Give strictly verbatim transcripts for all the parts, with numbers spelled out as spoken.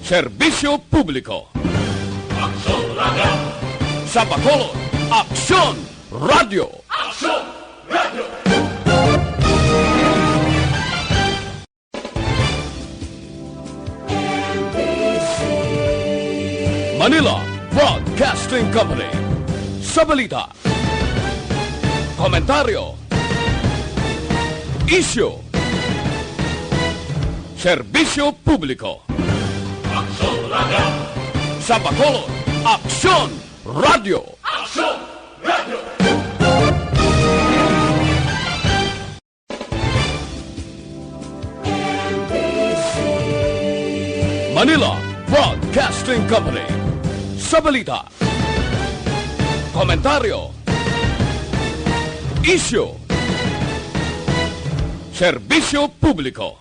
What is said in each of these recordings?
Serbisyo publiko. Aksyon Radio. Sa Bacolod, Aksyon Radio. Aksyon Radio. Manila Broadcasting Company. Sa balita, komentaryo, isyu, serbisyo publiko. Aksyon Radio. Sa Bacolod, Aksyon Radio. Aksyon Radio. Manila Broadcasting Company. Sa balita, komentaryo, isyu, serbisyo publiko.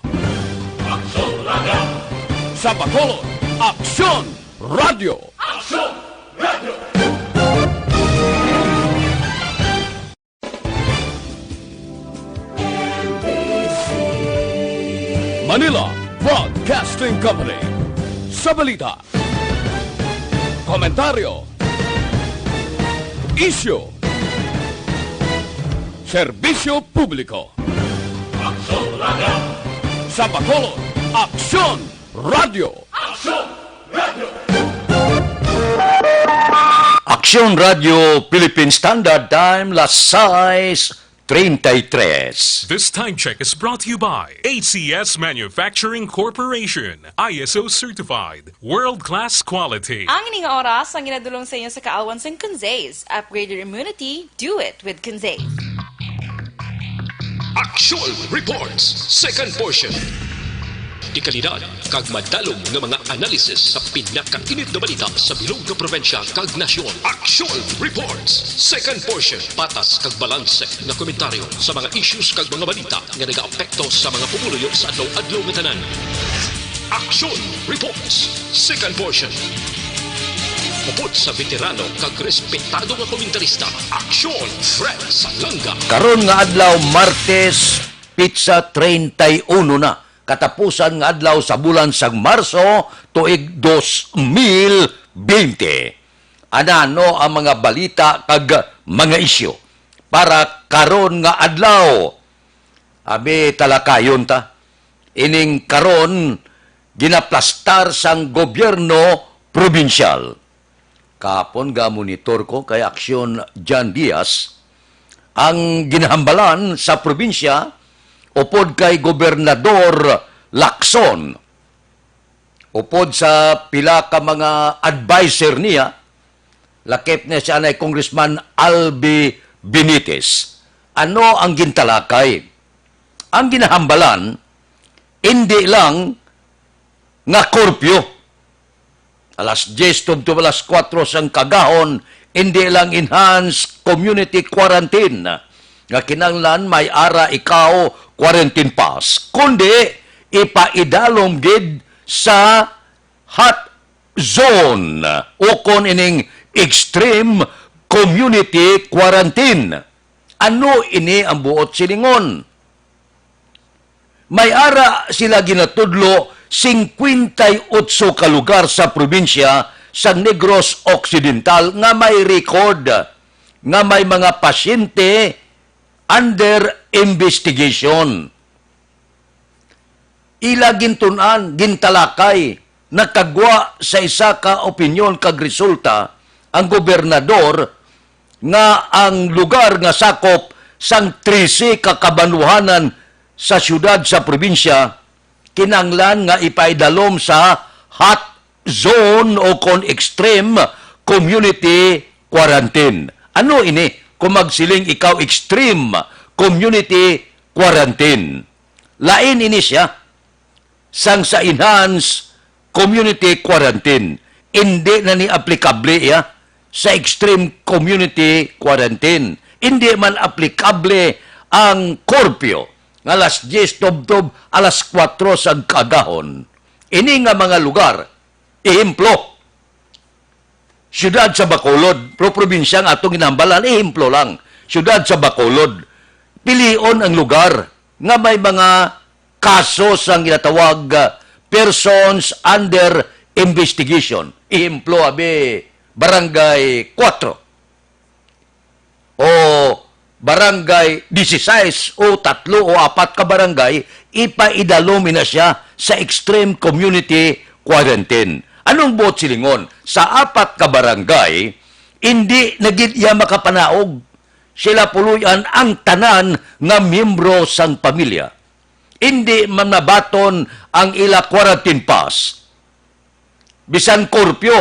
Aksyon Radio. Sa Bacolod, Aksyon Radio. Aksyon Radio. Manila Broadcasting Company. Sa balita, komentaryo, isyu, serbisyo publiko. Aksyon Radio. Sa Bacolod, Aksyon Radio. Aksyon Radio. Aksyon Radio Philippine Standard Time, las sais treinta y tres. This time check is brought to you by A C S Manufacturing Corporation, I S O certified, world-class quality. Ang ining oras ang ginadulong sa inyo sa kaawan sang Conzaze. Upgrade your immunity, do it with Conzaze. Aksyon Reports, second portion. Dekalidad kag madalom nga mga analysis sa pinakainit nga balita sa bilog nga probinsya kag nasyon. Aksyon Reports, second portion. Patas kag balanse nga komentaryo sa mga issues kag mga balita nga nagaapekto sa mga pumuluyo sa adlaw-adlaw nga tanan. Aksyon Reports, second portion. Upod sa veterano kag respetado nga komentarista, Aksyon Fred Salanga. Karon nga adlaw, Martes, pitsa treinta y uno na, katapusan nga adlaw sa bulan sang Marso, tuig dos mil bente. Anano ang mga balita kag mga isyu para karon nga adlaw? Abi, talakayon ta. Ining karon, ginaplastar sang gobyerno probinsyal. Kahapon ga-monitor ko kay Aksyon John Diaz ang ginahambalan sa probinsya upod kay Gobernador Lacson, upod sa pila ka mga adviser niya, lakip niya si anay Congressman Albi Benitez. Ano ang gintalakay? Ang ginahambalan, indi lang nga curfew, alas diyes tubtob alas kuwatro sang kaagahon, indi lang enhanced community quarantine nga kinahanglan may ara ikaw quarantine pass, kundi ipaidalom gid sa hot zone ukon ining extreme community quarantine. Ano ini ang buot silingon? May ara sila ginatudlo singkwenta y otso ka lugar sa probinsya sa Negros Occidental nga may record nga may mga pasyente under investigation. Ila gintun-an, gintalakay, nakagwa sa isa ka opinyon kag resulta ang gobernador nga ang lugar nga sakop sang trese ka kabanwahanan sa siyudad sa probinsya kinahanglan nga ipaidalom sa hot zone o kon extreme community quarantine. Ano ini kung magsiling ikaw extreme community quarantine? Lain ini siya sang sa enhanced community quarantine. Indi na ni aplikable iya sa extreme community quarantine. Indi man aplikable ang curfew nga alas diyes tubtob alas kuwatro sa kaagahon. Ini nga mga lugar, ehemplo, siyudad sa Bacolod, pero probinsya nga atong ginambalan, ehemplo lang, siyudad sa Bacolod, pilion ang lugar nga may mga kaso sang ginatawag, ah, persons under investigation. Ehemplo, abi, Barangay Cuatro o Barangay Dieciséis o tatlo o apat ka barangay, ipaidalom na siya sa extreme community quarantine. Anong buot silingon? Sa apat ka barangay, hindi na gid iya makapanaog. Sila puloy-an ang tanan nga miyembro sang pamilya. Hindi man nabaton ang ila quarantine pass. Bisan curfew,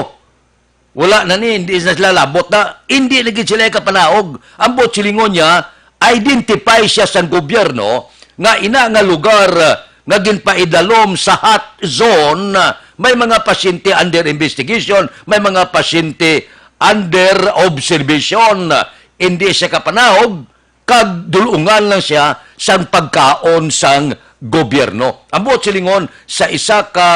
wala na ni, hindi na sila labot na, hindi na gid sila ikapanaog. Ang buot silingon niya, identify siya sang gobyerno nga ina nga lugar, ah, nga ginpaidalom sa hot zone, ah, may mga pasyente under investigation, may mga pasyente under observation. Hindi siya kapanaog, kag dulungan lang siya sang pagkaon sang gobyerno. Ang buot silingon, sa isa ka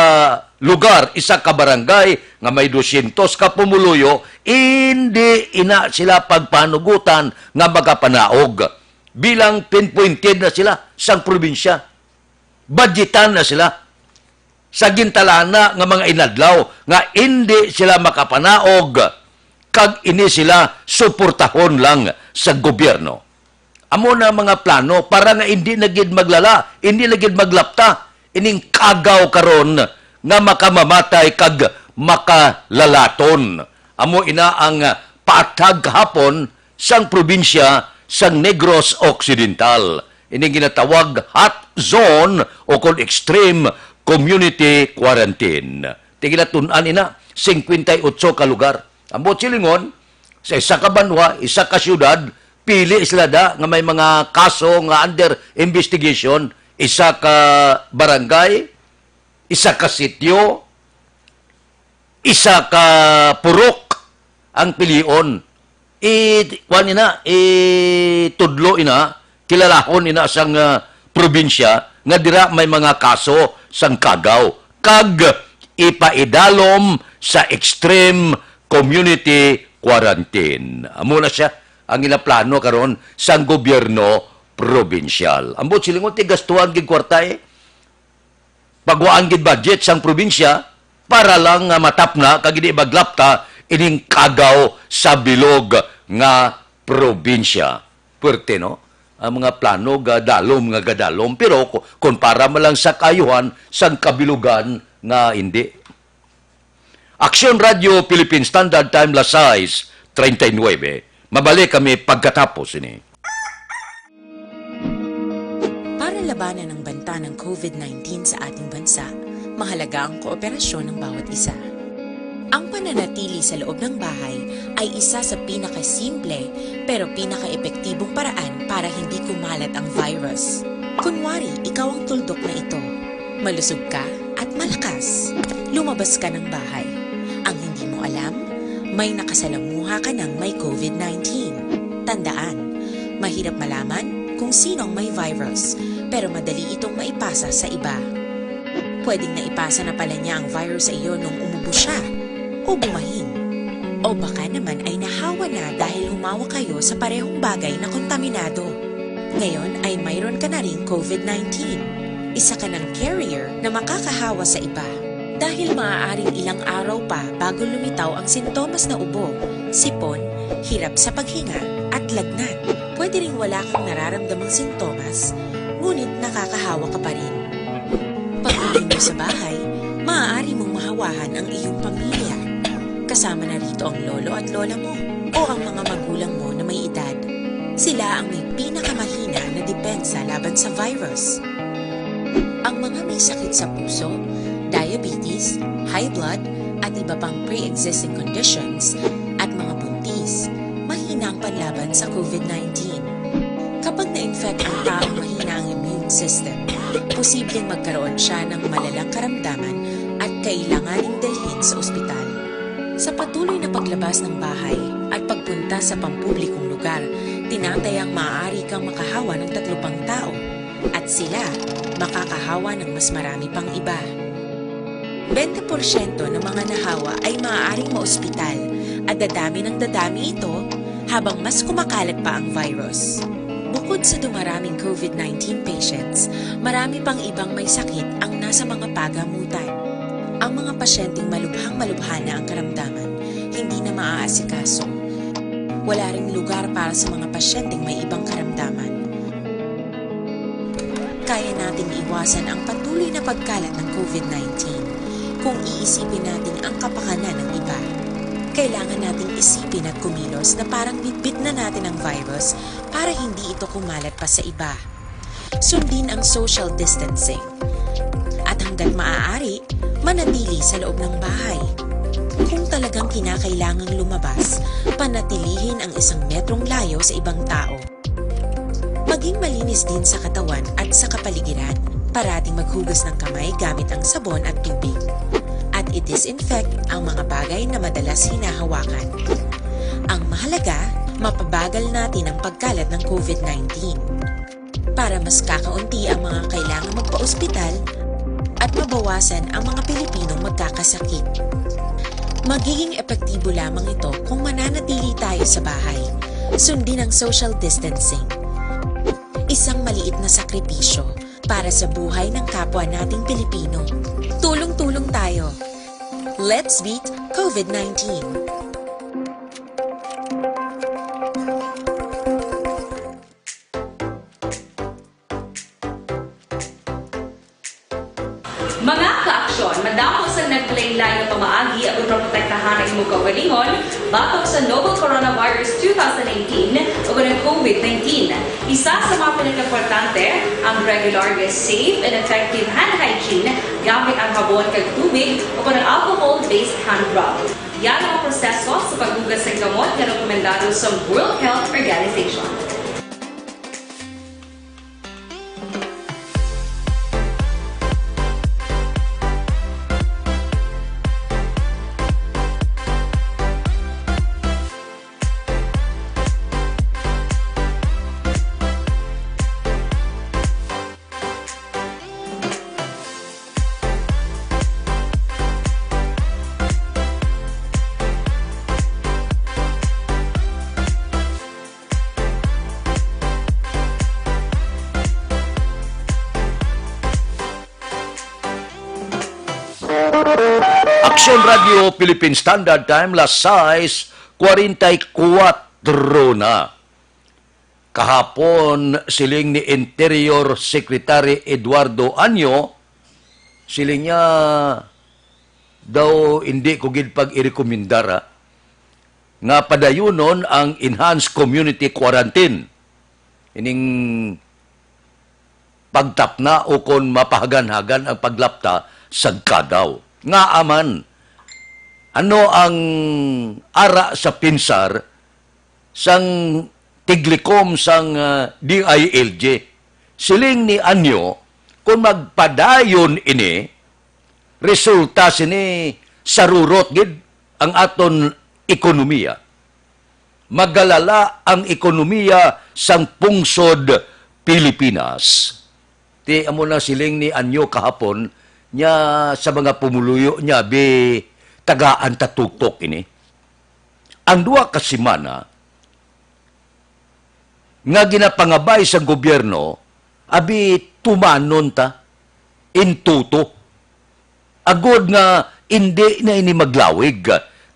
lugar, isa ka barangay nga may dosyentos ka pumuluyo, indi ina sila pagpanugutan nga magapanaog, bilang pinpointed na sila sang probinsya. Budgetan na sila sa gintalana nga mga inadlaw nga indi sila makapanaog, kag ini sila suportahon lang sa gobyerno. Amo na ang mga plano para nga indi na gid maglala, indi na gid maglapta ining kagaw karon nga makamamatay kag makalalaton. Amo ina ang paathag kahapon sang probinsya sang Negros Occidental, ini ginatawag hot zone o kon extreme community quarantine. Ti ginatun-an ina, singkwenta y otso ka lugar. Ang buot silingon, sa isa ka banwa, isa ka syudad, pili sila da nga may mga kaso nga under investigation, isa ka barangay, isa ka sitio, isa ka purok ang pilion. I, kuwan ina, itudlo ina, kilalahon ina sang, ah, probinsya nga dira may mga kaso sang kagaw, kag ipaidalom sa extreme community quarantine. Amo na siya ang ginaplano karon sang gobyerno probinsyal. Ang buot silingon, ti gastuhan gid kwarta, eh. Pagwaan gid budget sang probinsya para lang nga matapna kag hindi maglapta ining kagaw sa bilog nga probinsya. Puwerte, no? Ang mga plano gadalom nga gadalom, pero ku-, kumpara man lang sa kaayuhan sang kabilugan nga hindi. Aksyon Radio Philippine Standard Time, las sais treinta y nueve. Mabalik kami pagkatapos ini. Para labanan ang banta ng covid nineteen sa ating bansa, mahalaga ang kooperasyon ng bawat isa. Ang pananatili sa loob ng bahay ay isa sa pinakasimple pero pinakaepektibong paraan para hindi kumalat ang virus. Kunwari, ikaw ang tuldok na ito. Malusog ka at malakas. Lumabas ka ng bahay. Ang hindi mo alam, may nakasalamuha ka ng may covid nineteen. Tandaan, mahirap malaman kung sino ang may virus, pero madali itong maipasa sa iba. Pwedeng naipasa na pala niya ang virus sa iyo nung umubo siya o bumahin. O baka naman ay nahawa na dahil humawak kayo sa parehong bagay na kontaminado. Ngayon ay mayroon ka na ring covid nineteen. Isa ka ng carrier na makakahawa sa iba. Dahil maaaring ilang araw pa bago lumitaw ang sintomas na ubo, sipon, hirap sa paghinga, at lagnat. Pwede ring wala kang nararamdamang sintomas, ngunit nakakahawa ka pa rin. Pag-uwi mo sa bahay, maaari mong mahawahan ang iyong pamilya. Kasama na rito ang lolo at lola mo o ang mga magulang mo na may edad. Sila ang may pinakamahina na depensa laban sa virus. Ang mga may sakit sa puso, diabetes, high blood, at iba pang pre-existing conditions, at mga buntis, mahina ang panlaban sa covid nineteen. Kapag na-infect ang taong mahina ang immune system, posibleng magkaroon siya ng malalang karamdaman at kailanganing dalhin sa ospital. Sa patuloy na paglabas ng bahay at pagpunta sa pampublikong lugar, tinatayang maaari kang makahawa ng tatlo pang tao at sila makakahawa ng mas marami pang iba. Bente porsyento ng mga nahawa ay maaaring maospital at dadami ng dadami ito habang mas kumakalat pa ang virus. Bukod sa dumaraming covid nineteen patients, marami pang ibang may sakit ang nasa mga pagamutan. Ang mga pasyenteng malubhang-malubha na ang karamdaman, hindi na maaasikaso. Wala ring lugar para sa mga pasyenteng may ibang karamdaman. Kaya nating iwasan ang patuloy na pagkalat ng COVID nineteen kung iisipin natin ang kapakanan ng iba. Kailangan nating isipin at kumilos na parang bitbit na natin ang virus para hindi ito kumalat pa sa iba. Sundin ang social distancing. At hanggat maaari, manatili sa loob ng bahay. Kung talagang kinakailangang lumabas, panatilihin ang isang metrong layo sa ibang tao. Maging malinis din sa katawan at sa kapaligiran. Parating maghugas ng kamay gamit ang sabon at tubig. At i-disinfect ang mga bagay na madalas hinahawakan. Ang mahalaga, mapabagal natin ang pagkalat ng COVID nineteen. Para mas kakaunti ang mga kailangang magpa-ospital at mabawasan ang mga Pilipinong magkakasakit. Magiging epektibo lamang ito kung mananatili tayo sa bahay. Sundin ang social distancing. Isang maliit na sakripisyo para sa buhay ng kapwa nating Pilipino. Tulong-tulong tayo. Let's beat COVID nineteen. Mga kaaksyon, madamo sang naglain-lain nga pamaagi aron maprotektahan ang imong kaugalingon batok sa novel coronavirus two thousand eighteen o ang COVID nineteen. Isa sa mga pinakaimportante ang regular nga safe and effective hand hygiene gamit ang habon kag tubig o ang alcohol-based hand rub. Yan ang proseso sa paghugas sang kamot nga rekomendado sa World Health Organization. Aksyon Radio Philippine Standard Time, las sais cuarenta y cuatro na. Kahapon, siling ni Interior Secretary Eduardo Anyo, siling niya daw, hindi ko gid pag-irekomendar, ha, nga padayunon ang enhanced community quarantine. Ining pagtapna o kon mapahagan-hagan ang paglapta sa kadaw. Ngaa man, ano ang ara sa pinsar sang tiglikom sang, ah, D I L G? Siling ni Anyo, kung magpadayon ini, resulta sini sarurot gid ang aton ekonomiya. Magalala ang ekonomiya sang pungsod Pilipinas. Ti amo na siling ni Anyo kahapon niya sa mga pumuluyo niya, bi, tagaan ta tuktok ini. Ang duha ka semana nga ginapangabay sang gobyerno, abi, tumanon ta, intuto. Agod nga indi na ini maglawig,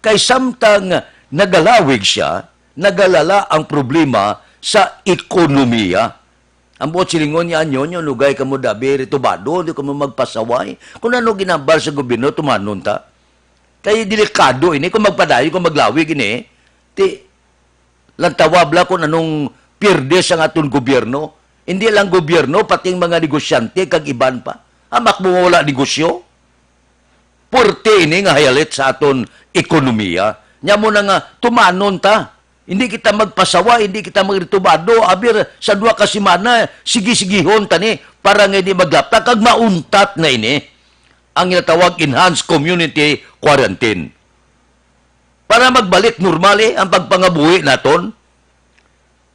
kay samtang nagalawig sia, nagalala ang problema sa ekonomiya. Ang buot silingon niya, "Anyo, nyo, lugay kamo dabi, ritubado, di kamo magpasaway." Kung ano ginambal sa gobyerno, tumanon ta. Kay delikado ini, kung magpadayon, kung maglawig ini, ti, lantawa bala kung anong pierde sang aton gobyerno. Hindi lang gobyerno, pati ang mga negosyante, kag iban pa. Amak mo wala negosyo? Puwerte ini nga hayalit sa aton ekonomiya. Nya mo na nga, tumanon ta. Hindi kita magpasawa, hindi kita magritubado. Abir, sa duha ka semana, sige-sigihon ta ni para nga hindi maglapta kag mauntat na ini ang ginatawag enhanced community quarantine. Para magbalik normal, eh, ang pagpangabuhi naton.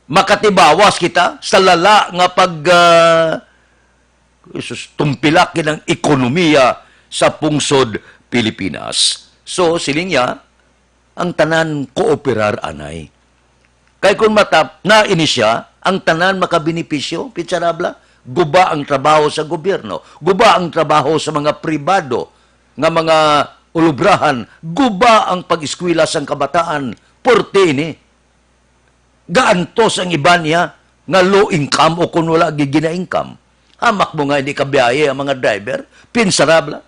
Makatibawas kita sa lala nga pag, ah, Jesus, tumpilak gid ang ekonomiya sa pungsod Pilipinas. So, siling niya, ang tanan kooperar anay. Kay kung matap na ini siya, ang tanan makabenepisyo, pitsarabla, guba ang trabaho sa gobyerno, guba ang trabaho sa mga pribado, nga mga ulubrahan, guba ang pag-eskwela sang kabataan, purti ini. Gaantos ang iban niya nga low income o kun wala gid gina-income. Hamak mo nga hindi kabiyahe ang mga driver, pinsarab lang.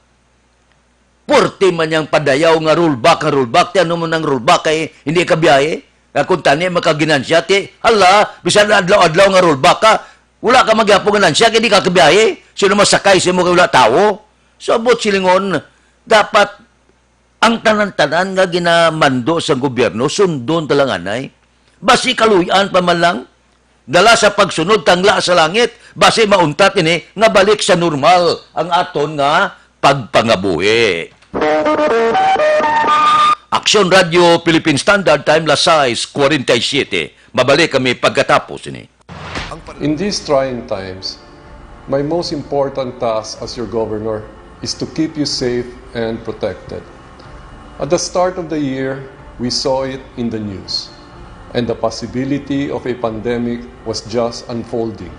Purti man yang padayaw nga rollback, nga rollback, ti ano mo nang rollback kay hindi kabiyahe? Nga kung tani makaginansya, ti, hala, bisan adlaw-adlaw nga rollback ka, wala ka magyapon ganansya kay di ka kabiyahe. Sino masakay sa imo kay wala tawo? So, abot silingon, dapat ang tanan-tanan nga ginamando sang gobyerno, sundon talanganay. Basi kaluy-an pa man lang, dala sa pagsunod tangla sa langit, basi mauntat ini nga balik sa normal ang aton nga pagpangabuhi. Aksyon Radio Philippine Standard Time, las sais cuarenta y siete. Mabalik kami pagkatapos ini. In these trying times, my most important task as your governor is to keep you safe and protected. At the start of the year, we saw it in the news, and the possibility of a pandemic was just unfolding.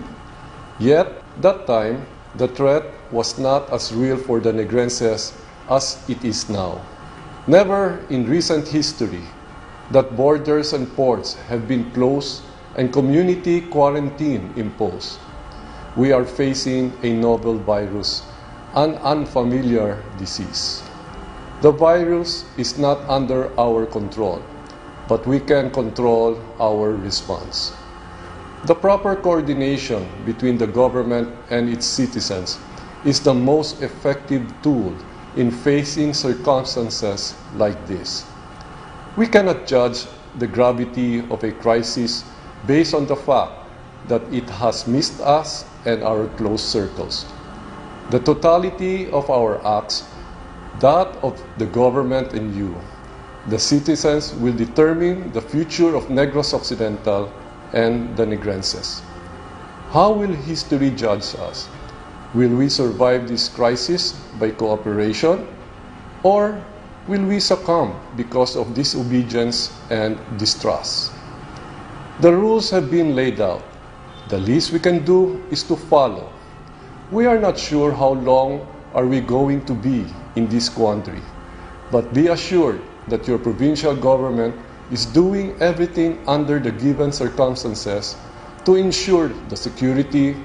Yet, that time, the threat was not as real for the Negrenses as it is now. Never in recent history that borders and ports have been closed and community quarantine imposed. We are facing a novel virus, an unfamiliar disease. The virus is not under our control, but we can control our response. The proper coordination between the government and its citizens is the most effective tool in facing circumstances like this. We cannot judge the gravity of a crisis based on the fact that it has missed us and our close circles. The totality of our acts, that of the government and you, the citizens, will determine the future of Negros Occidental and the Negrenses. How will history judge us? Will we survive this crisis by cooperation, or will we succumb because of disobedience and distrust? The rules have been laid out. The least we can do is to follow. We are not sure how long are we going to be in this quandary, but be assured that your provincial government is doing everything under the given circumstances to ensure the security,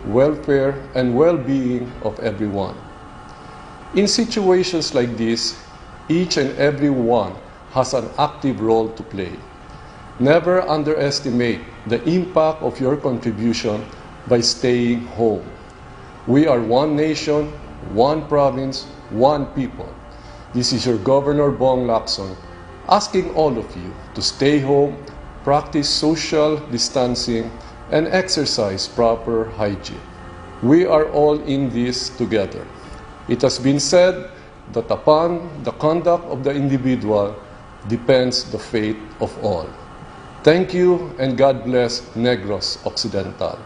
welfare, and well-being of everyone. In situations like this, each and every one has an active role to play. Never underestimate the impact of your contribution by staying home. We are one nation, one province, one people. This is your Governor Bong Lacson asking all of you to stay home, practice social distancing, and exercise proper hygiene. We are all in this together. It has been said that upon the conduct of the individual depends the fate of all. Thank you and God bless Negros Occidental.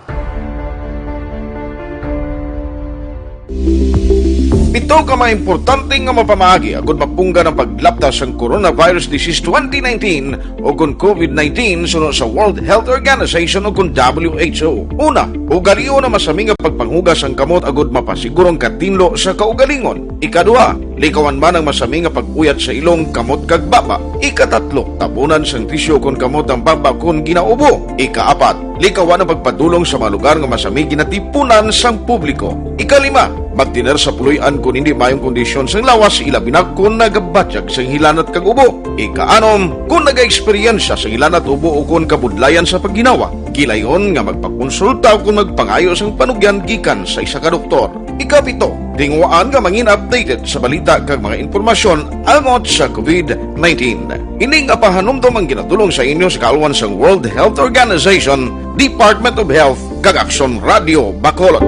Pito ka mga importante nga mapamaagi agud mapunggan ang paglapta sang coronavirus disease twenty nineteen o kon COVID nineteen suno sa World Health Organization o kon W H O. Una, ugalion ang masami nga pagpanghugas sang kamot agud mapasiguro ang katinlo sa kaugalingon. Ikaduha, likawan man ang masami nga pag-uyat sa ilong, kamot kag baba. Ikatatlo, tabunan sang tisyu kon kamot ang baba kon ginaubo. Ikaapat, likawan ang pagpadulong sa mga lugar nga masami ginatipunan sang publiko. Ikalima, magtener sa puloy-an kon indi maayong kondisyon sang lawas, ilabi na kon nagabatyag sang hilanat kag ubo. Ikaanom, kon nagaeksperyensya sang hilanat, ubo ukon kabudlayan sa pagginawa, gilayon nga magpakonsulta ukon magpangayo sang panugyan gikan sa isa ka doktor. Ikapito, tinguhaan nga mangin updated sa balita kag mga impormasyon angot sa COVID nineteen. Ini nga pahanumdom ang ginadul-ong sa inyo sa kaalwan sang World Health Organization, Department of Health, kag Aksyon Radio Bacolod.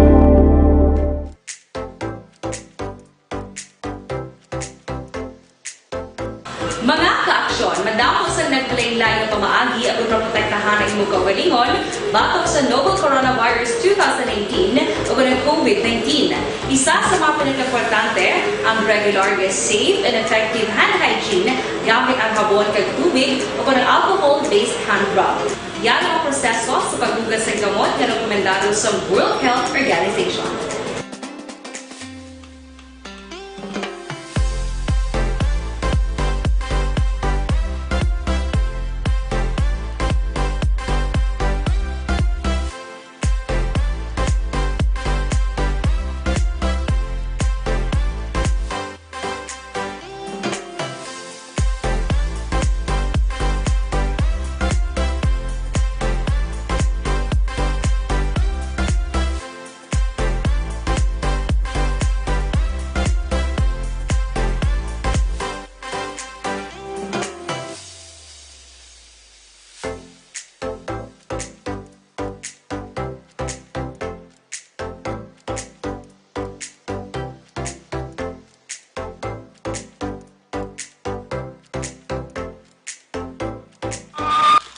Mga ka-aksyon, madamo sang naglain-lain nga pamaagi aron maprotektahan ang imong kaugalingon batok sa novel coronavirus two thousand nineteen o ang COVID nineteen. Isa sa mga pinakaimportante ang regular nga safe and effective hand hygiene gamit ang habon kag tubig o ang alcohol-based hand rub. Yan ang proseso sa paghugas sa kamot nga rekomendado sa World Health Organization.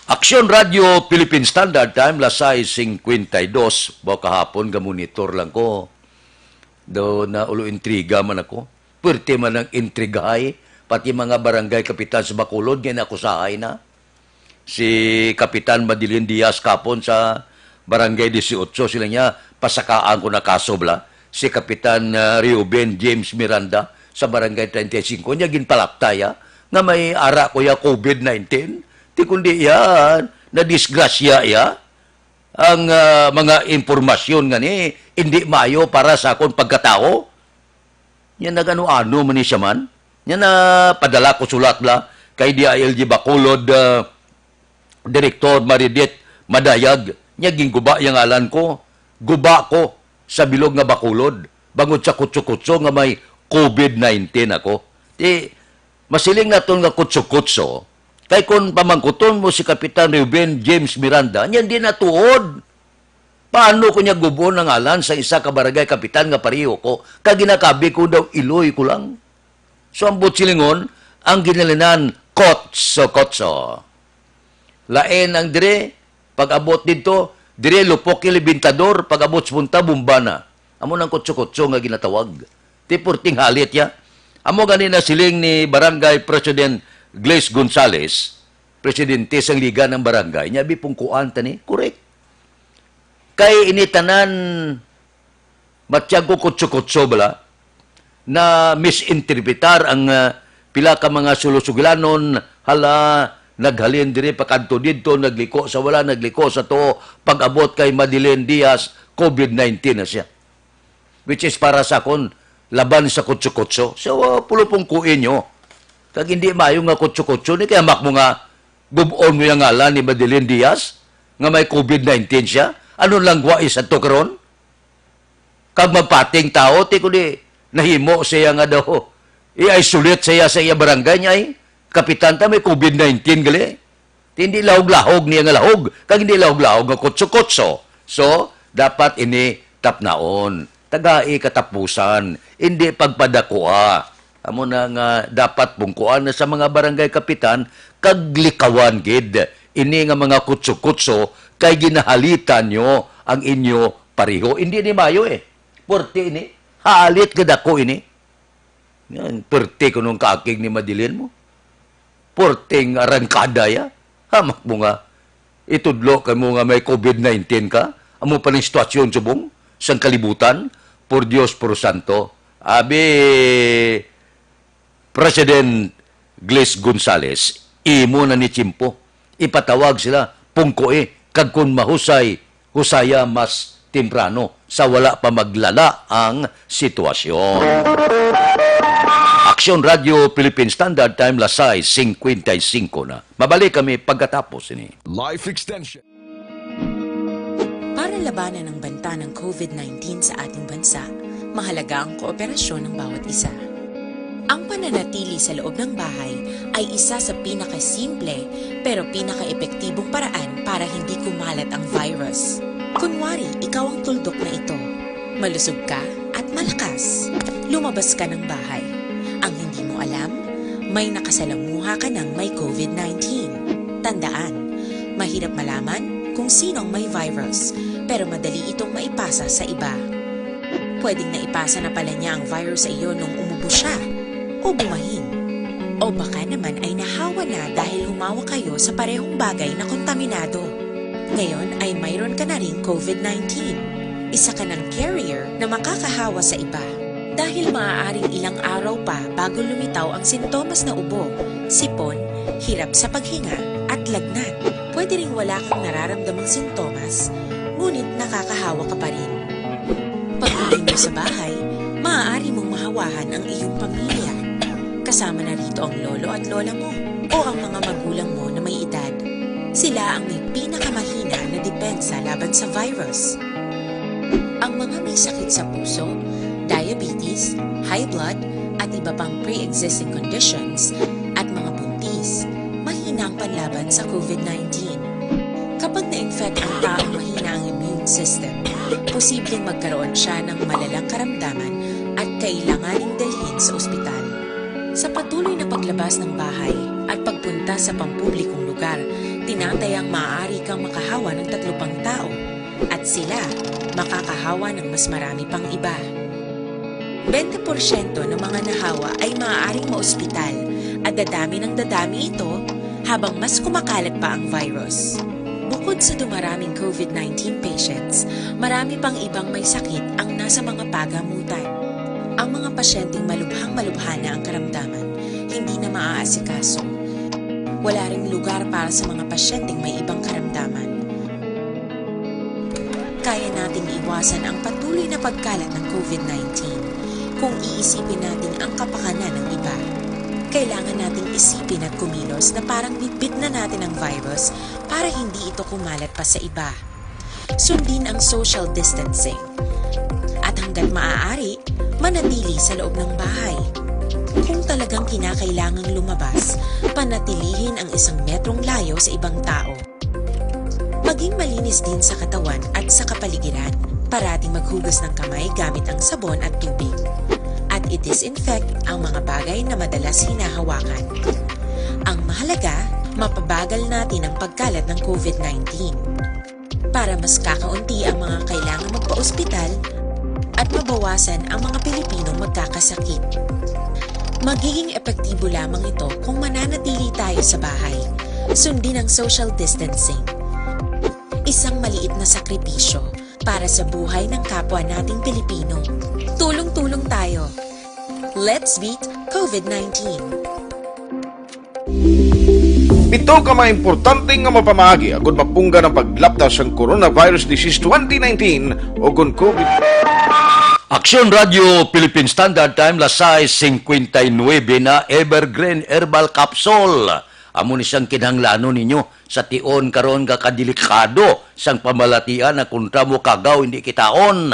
Aksyon Radio Philippine Standard Time, las sais cincuenta y dos. Ba, kahapon, ga-monitor lang ko. Do na ulo intriga man ako. Pwerte man ang intrigahay, pati mga barangay kapitan sa Bacolod nga inakusahay na. Si Kapitan Madeline Diaz kapon sa Barangay Dieciocho, sila niya, pasakaan ko na kaso bala. Si Kapitan, ah, Reuben James Miranda sa Barangay treinta y cinco, niya ginpalaptay, ah, nga may ara ko ya covid nineteen. Ti kundi iya, nadisgrasya iya. Ang, ah, mga impormasyon nga ni, hindi maayo para sa akon pagkatawo. Nya nag-ano-ano man ni siya man. Nya napadala ko sulat bala kay D I L G Bacolod, ah, Director Maridit Madayag. Nya ginguba iya ngalan ko. Guba ko sa bilog nga Bacolod bangod sa kutso-kutso nga may covid nineteen ako. Ti, masiling naton nga kutso-kutso, kay kon pamangkuton mo si Kapitan Reuben James Miranda, niya di natuod. Paano ko niya gubon ang ngalan sa isa ka barangay kapitan nga pareho ko, kag ginakabi ko daw iloy ko lang? So, ang buot silingon, ang ginalinan, kotso-kotso. Lain ang dire, pag-abot didto, dire lupok yung libintador, pag-abot sa punta, bomba na. Amo nang kotso-kotso nga ginatawag. Ti purting halit ya. Amo gani na siling ni Barangay President Gles Gonzales, presidente sang Liga ng Barangay, niya, "Abi, pungkuan ta ni." Correct. Kay ini tanan, matyag ko, kutso-kutso bala, na misinterpretar ang, ah, pila ka mga sulusugilanon, hala, naghalin diri, pakadto didto, nagliko sa wala, nagliko sa tuo, pag-abot kay Madeline Diaz, covid nineteen na siya. Which is para sa akon, laban sa kutso-kutso. So, ah, pulupong kuin nyo. Kag hindi maayo nga kutso-kutso, ni kay hamak mo nga gub-on mo yung ngalan ni Madeline Diaz, nga may covid nineteen siya. Ano lang wa isa to karon? Kag magpating tao, ti kundi nahimo siya nga daw i-isolate siya sa iya barangay niya, eh. Kapitan ta, may covid nineteen gali. Ti hindi lahog-lahog niya nga lahog, kag hindi lahog-lahog nga kutso-kutso. So, dapat ini tapnaon. Tagai katapusan, hindi pagpadakua. Amo na nga dapat pungkuan na sa mga barangay kapitan, kag likawan gid ini nga mga kutso-kutso, kay ginahalitan nyo ang inyo pareho. Hindi ni mayo, eh. Purti ini. Halit gid ako ini. Yan, purti ko nung kaakig ni Madeline mo. Purting arangkada ya. Hamak mo nga. Itudlo ka mo nga may covid nineteen ka. Amo pa ning sitwasyon subong sang kalibutan. Por Dios, por santo. Abi, President Gles Gonzales, imo na ni tiyempo. Ipatawag sila, pungkoi, kag kon mahusay, husaya mas temprano sa wala pa maglala ang sitwasyon. Aksyon Radio Philippine Standard Time, las sais cincuenta y cinco na. Mabalik kami pagkatapos ini. Life extension. Para labanan ang banta ng covid nineteen sa ating bansa, mahalaga ang kooperasyon ng bawat isa. Ang pananatili sa loob ng bahay ay isa sa pinakasimple pero pinakaepektibong paraan para hindi kumalat ang virus. Kunwari, ikaw ang tuldok na ito. Malusog ka at malakas. Lumabas ka ng bahay. Ang hindi mo alam, may nakasalamuha ka ng may covid nineteen. Tandaan, mahirap malaman kung sino ang may virus, pero madali itong maipasa sa iba. Pwedeng naipasa na pala niya ang virus sa iyo nung umubo siya o bumahin. O baka naman ay nahawa na dahil humawak kayo sa parehong bagay na kontaminado. Ngayon ay mayroon ka na ring covid nineteen. Isa ka ng carrier na makakahawa sa iba. Dahil maaaring ilang araw pa bago lumitaw ang sintomas na ubo, sipon, hirap sa paghinga, at lagnat. Pwede ring wala kang nararamdamang sintomas, ngunit nakakahawa ka pa rin. Pag-uwi mo sa bahay, maaari mong mahawahan ang iyong pamilya. Kasama na rito ang lolo at lola mo o ang mga magulang mo na may edad. Sila ang may pinakamahina na depensa laban sa virus. Ang mga may sakit sa puso, diabetes, high blood, at iba pang pre-existing conditions, at mga buntis, mahina ang panlaban sa covid nineteen. Kapag na-infect ang taong mahina ang immune system, posibleng magkaroon siya ng malalang karamdaman at kailanganing dalhin sa ospital. Sa patuloy na paglabas ng bahay at pagpunta sa pampublikong lugar, Tinatayang maaari kang makahawa ng tatlo pang tao, at sila makakahawa ng mas marami pang iba. Bente porsyento ng mga nahawa ay maaaring maospital, at dadami ng dadami ito habang mas kumakalat pa ang virus. Bukod sa dumaraming COVID nineteen patients, marami pang ibang may sakit ang nasa mga pagamutan. Ang mga pasyenteng malubhang-malubha na ang karamdaman, hindi na maaasikaso. Wala ring lugar para sa mga pasyenteng may ibang karamdaman. Kaya nating iwasan ang patuloy na pagkalat ng COVID nineteen kung iisipin natin ang kapakanan ng iba. Kailangan nating isipin at kumilos na parang bitbit na natin ang virus para hindi ito kumalat pa sa iba. Sundin ang social distancing. At hanggat maaari, manatili sa loob ng bahay. Kung talagang kinakailangang lumabas, panatilihin ang isang metrong layo sa ibang tao. Maging malinis din sa katawan at sa kapaligiran. Parating maghugas ng kamay gamit ang sabon at tubig. At i-disinfect ang mga bagay na madalas hinahawakan. Ang mahalaga, mapabagal natin ang pagkalat ng COVID nineteen. Para mas kakaunti ang mga kailangan magpaospital at mabawasan ang mga Pilipinong magkakasakit. Magiging epektibo lamang ito kung mananatili tayo sa bahay, sundin ang social distancing. Isang maliit na sakripisyo para sa buhay ng kapwa nating Pilipino. Tulong-tulong tayo. Let's beat COVID nineteen. Pito ka mga importante nga mapamaagi agud mapunggan ang paglapta sang coronavirus disease twenty nineteen o kon COVID. Aksyon Radyo Philippine Standard Time, las sais singkwenta y nuebe na. Evergreen Herbal Capsule. Amo ni siyang kinahanglanon ninyo sa tion karon nga kadelikado sang pamalatian na kontra mo kagaw hindi kitaon.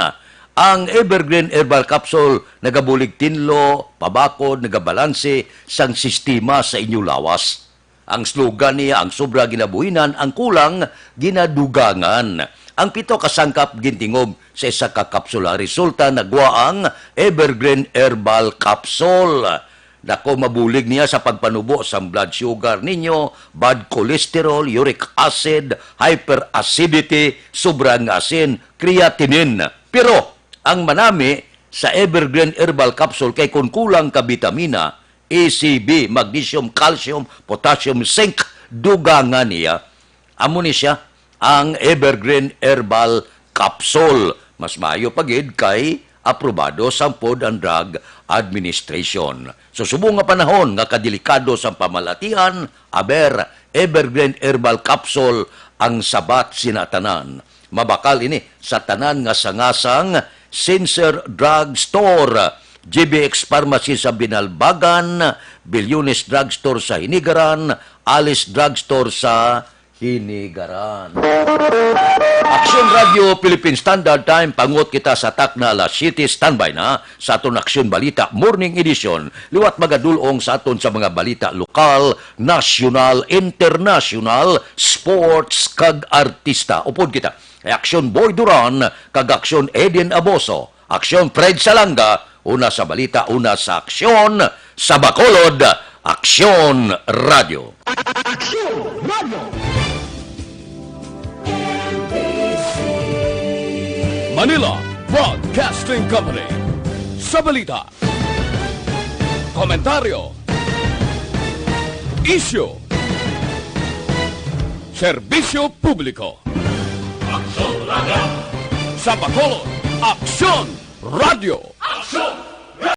Ang Evergreen Herbal Capsule nagabulig tinlo, pabakod, nagabalanse sang sistema sa inyo lawas. Ang slogan niya, ang sobra ginabuhinan, ang kulang ginadugangan. Ang pito ka sangkap gintingob sa isa ka kapsula. Resulta, nagwa ang Evergreen Herbal Capsule. Nako, mabulig niya sa pagpanubo sang blood sugar ninyo, bad cholesterol, uric acid, hyperacidity, sobra nga asin, creatinine. Pero ang manami sa Evergreen Herbal Capsule kay kon kulang ka bitamina, A, C, B, magnesium, calcium, potassium, zinc, dugangan niya. Amo ni siya ang Evergreen Herbal Capsule. Mas maayo pa gid kay aprobado sang Food and Drug Administration. Sa subong nga panahon nga kadelikado sang pamalatian, aber, Evergreen Herbal Capsule ang sabat sina tanan. Mabakal ini sa tanan nga sangasang Sincere Drug Store, G B X Pharmacy sa Binalbagan, Bilyones Drug Store sa Hinigaran, Alice Drug Store sa Hinigaran. Aksyon Radyo Philippine Standard Time, pangot kita sa takna alas siyete, standby na sa aton Aksyon Balita Morning Edition. Liwat magadul-ong sa aton sa mga balita lokal, nasyonal, internasyonal, sports, kag artista. Upod kita kay Aksyon Boy Duran kag Aksyon Eden Aboso. Aksyon Fred Salanga, una sa balita, una sa aksyon, sa Bacolod, Aksyon Radyo. Aksyon Radyo. Manila Broadcasting Company. Sa balita, komentaryo, isyu, serbisyo publiko. Aksyon Radyo. Sa Bacolod, Aksyon Radyo. Aksyon